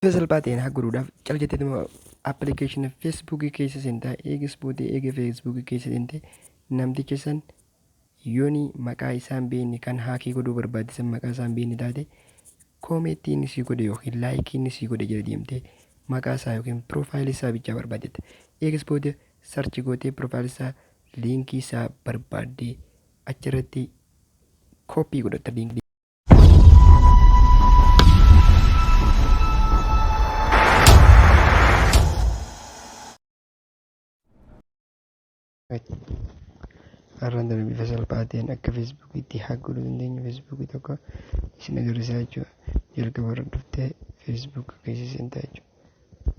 Bifa salphaa ta'een hack godhuudhaaf cal jetteetuma appilikeeshina feesbuukii keessa seentaa. Eegas booda eega feesbuukii keessa seente namticha san yooni maqaa isaan beekne kan haakii godhuu barbaadde san maqaa isaan beekne taate koomeetii inni sii godhe yookiin laayikii inni sii godhe jala deemtee maqaa isaa yookiin piroofaayilii isaa bichaa barbaaddetta. Eegas booda sarchi gootee piroofaayilii isaa liinkii isaa barbaaddee achirratti kooppii godhatta liinkii. Har'aan tana bifa salphaa ta'een akka feesbuukiitti hack godhuu dandeenyu feesbuukii tokko isin agarsiisaa jechuudha. Jalqaba irra dhuftee feesbuuk keessa seentaa jechuudha.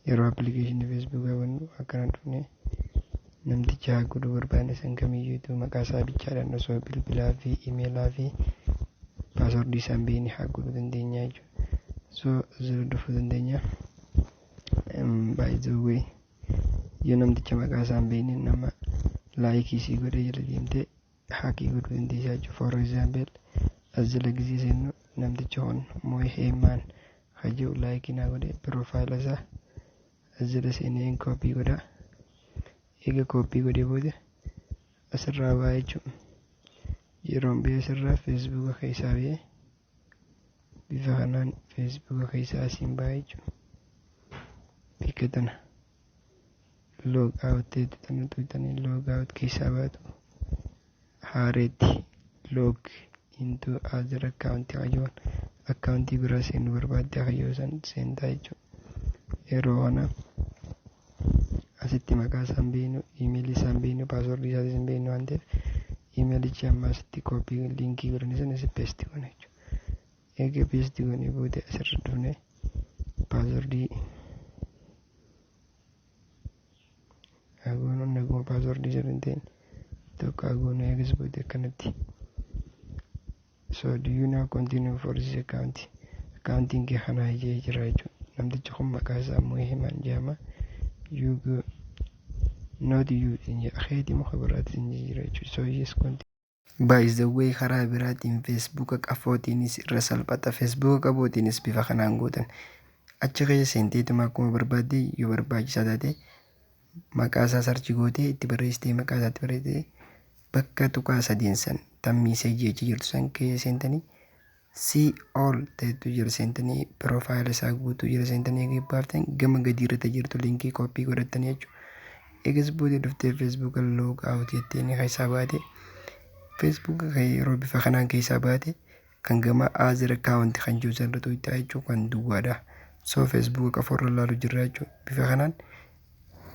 Yeroo appilikeeshinii feesbuukaa bannu akkana dhufnee namticha hack godhuu barbaanne san kamiyyuutu maqaa isaa bichaadhaan osoo bilbilaa fi imeelaa fi paaswordii isaan beekne hack godhuu dandeenya jechuudha. So asirra dhufuu dandeenya. By the way, yoo namticha maqaa isaa hin beekne nama laayikii sii godhee jala deemtee haakii godhuu dandeessaa jechuudha. For example, as jala gisee seennu namticha kun Mooy Heemaan hajuu laayikii naa godhe piroofaayila isaa as jala seenee kooppii godha. Eega kooppii godhee booda asirraa ba'a jechuudha. Yeroon ba'e asirraa feesbuuka keessaa ba'ee bifa kanaan feesbuuka keessaa asiin ba'a jechuudha. Bakka tana log out ta'etti tana tuqxanii log out keessaa baatu haareetti log into other account kajoon akkaawuntii biraa seenuu barbaadde kayyoo san seentaa jechuudha. Yeroo kana asitti maqaa isaan beeknu, iimeelii isaan beeknu, paaswordii isaatis hin beeknu waan ta'eef iimeelichi amma asitti kooppii liinkii godhanii sana asi peesti goona jechuudha. Eega peesti goonee booda asirra dhufne paaswordii agoonu naguma paaswordii sirrii hin ta'in tokko agoonu eegas booda akkanatti. So do you now continue for this account? Accountiin kee kanaa ijee jira jechuudha. Namtichi kun maqaa isaa Muhiman jedhama. You go not you keeti muka biraatti sin jijjiira jechuudha. So yes, continue. By the way, karaa biraatiin feesbuuka qafootiinis irra salphata. Feesbuuka qabootiinis bifa kanaan gootan. Achi keessa seenteetuma akkuma barbaadde yoo barbaachisaa taate maqaa isaa sarchi gootee itti barreessitee maqaa isaatti barreessitee bakka tuqaa sadiin san tan miiseejii achi jirtu san keessa seentanii see all ta'etu jira seentanii piroofaayila isaa guutuu jira seentanii eega baaftan gama gadii irratti jirtu liinkii kooppii godhattanii jechuudha. Eegas booda dhuftee feesbuuka log out jettee ni keessaa baate. Feesbuuka kan yeroo bifa kanaan keessaa baate kan gama other account kan jiru san irra tuqxaa jechuun kan duwwaadha. So feesbuuka qofa irra ilaalu jirra jechuudha. Bifa kanaan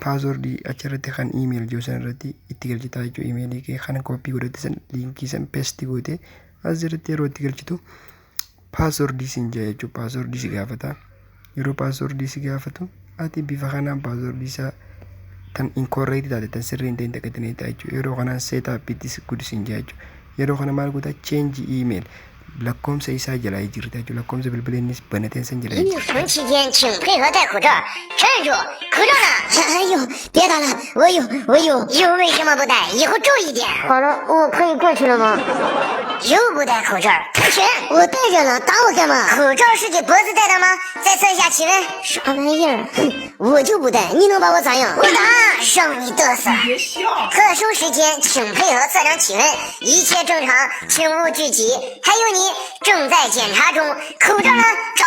paaswordii achirratti kan iimeeyil jiru san irratti itti galchitaa jechuudha. Iimeeyilii kee kan kooppii godhatte san liinkii san peesti gootee asirratti yeroo itti galchitu paaswordii siin jira jechuudha. Paaswordii si gaafata. Yeroo paaswordii si gaafatu ati bifa kanaan paaswordii isaa tan incorrect taate tan sirrii hin ta'in takka ta'a jechuudha. Yeroo kanaan set up it is good siin jira jechuudha. Yeroo kana maal goota? Change email lakkoomsa isaa jalaa jijjiirta jechuudha. Lakkoomsa bilbila innis banateen san jalaa 一 jijjiirta. 疫情期间，请配合戴口罩。站住！口罩呢？哎呦，别打了，我有，我有。又为什么不戴？以后注意点。好了，我可以过去了吗？又不戴口罩，同学，我戴着呢，打我干嘛？口罩是给脖子戴的吗？再测一下体温。啥玩意儿？哼，我就不戴，你能把我咋样？我打，让你嘚瑟。别笑。 特殊时间，请配合测量体温，一切正常，请勿聚集。还有你正在检查中，口罩呢？找。